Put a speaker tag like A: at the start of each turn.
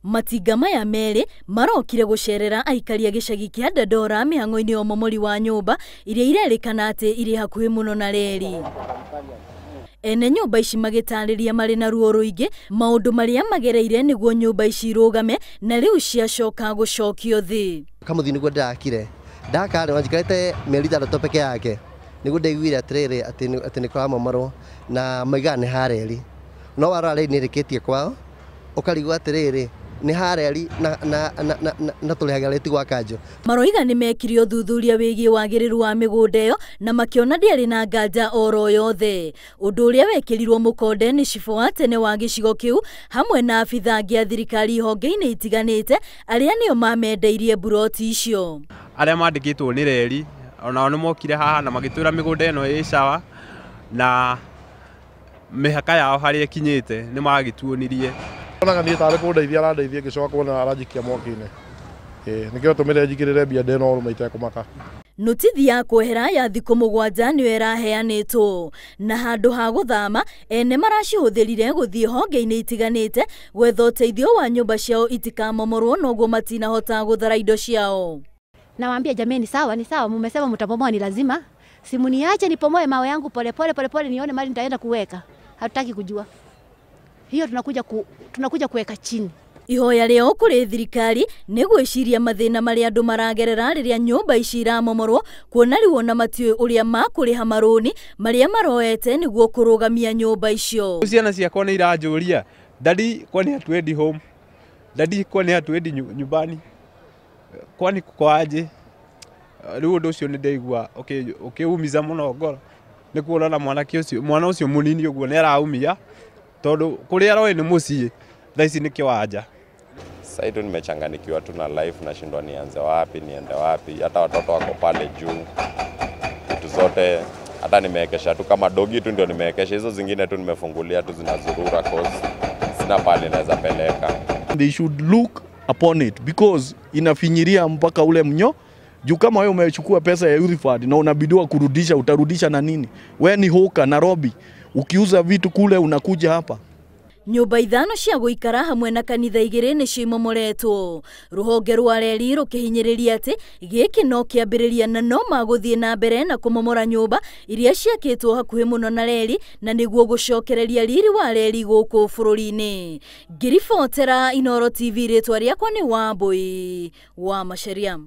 A: Matinga maya merĩ marokire gũcerera aikari a gĩcagi kĩa Dandora mĩhang'o-inĩ ya ũmomori wa nyũmba iria irerĩkana atĩ irĩ hakuhĩ mũno na reri. Ene nyũmba ici magĩtarĩria marĩ na ruo rũingĩ maũndũ marĩa magereire nĩguo nyũmba ici irũgame na rĩu ciacoka gũcokio thĩ.
B: Kamũthi nĩguo ndĩrakire ndakarĩ wanjikarĩte mĩeri 6 peke yake nĩguo ndaiguire atĩrĩrĩ atĩ nĩ kũramomorwo na maigaga nĩ hareri no warora reri nĩ ĩrĩkĩtie kwao ũkarigwo atĩrĩrĩ nĩ hareri na tũrĩhaga rĩti gwa kanjũ.
A: Maroiga nĩ mekire ũthuthuria wĩgiĩ wagĩrĩru wa mĩgũnda ĩyo na makĩona ndĩarĩ na nganja oro yothe. Ũndũ ũrĩa wekĩrirwo mũkonde nĩ cibũ wa tene wa gĩcigo kĩu hamwe na abithaa angĩ a thirikari honge-inĩ itiganĩte arĩa nĩo mamendeirie mburoti icio.
C: Arĩa mandĩkĩtwo nĩ reri onao nĩ mokire haha na magĩtwĩra mĩgũnda ĩno ĩ sawa na mĩhaka yao harĩa ĩkinyĩte nĩ magĩtuonirie.
D: Onaga niĩ tarĩ kũndeithia arandeithia ngĩcoka kuona aranjikia mwaki-inĩ. Nĩkĩo tũmĩre njigĩrĩre mbia ndĩ na ũrũme itekũmaka.
A: Notithi ya kwehera ya thikũ 7 nĩyo ĩraheanĩtwo na handũ ha gũthama ene maracihũthĩrire gũthiĩ honge-inĩ itiganĩte gwetha ũteithio wa nyũmba ciao itikamomorwo noguo matinahota gũthara indo ciao.
E: Nawaambia jameni, sawa ni sawa, mmesema mtabomoa, ni lazima simuniache nipomoe mawe yangu pole pole pole pole nione mali nitaenda kuweka. Hatutaki kujua hiyo, tunakuja kuweka chini.
A: Ihoya rĩao kũrĩ thirikari nĩ gwĩciria mathĩna marĩa andũ maragerera rĩrĩa nyũmba ici iramomorwo kuona rĩu ona matiũĩ ũrĩa makũrĩha marũni marĩa maroete nĩguo kũrũgamia nyũmba icio.
C: Ciana ciakwa nĩ iranjũria, daddy kwani hatuendi home, daddy kwani hatuendi nyumbani, kwani kuko aje? Rĩu ũndũ ũcio nĩ ndaigua ũkĩumiza mũno ngoro nĩ kuona na mwanake ũcio, mwana ũcio mũnini ũguo nĩ araumia tondũ kũrĩa aroĩ nĩ mũciĩ thaa ici nĩ kĩwanja.
F: Sasa tu nimechanganikiwa tu na life, nashindwa nianze wapi niende wapi, hata watoto wako pale juu, vitu zote hata nimeekesha tu kama dogi tu ndio nimeekesha, hizo zingine tu nimefungulia tu zinazurura cause sina pale naweza peleka.
G: They should look upon it because inafinyiria mpaka ule mnyo juu. Kama wewe umechukua pesa ya youth fund na unabidiwa kurudisha, utarudisha na nini? Wewe ni hoka Nairobi, ukiuza vitu kule unakuja hapa.
A: Nyũmba 5 cia gũikara hamwe na kanitha 2 nĩcio imomoretwo. Rũhonge rwa reri rũkĩhinyĩrĩria atĩ gĩkĩ no kĩambĩrĩria na no magũthiĩ na mbere na kũmomora nyũmba iria ciakĩtwo hakuhĩ mũno na reri na nĩguo gũcokereria riri wa reri gũkũ bũrũri-inĩ. Ngĩribotera Inooro TV, rĩtwa rĩakwa nĩ Wambui wa Macharia.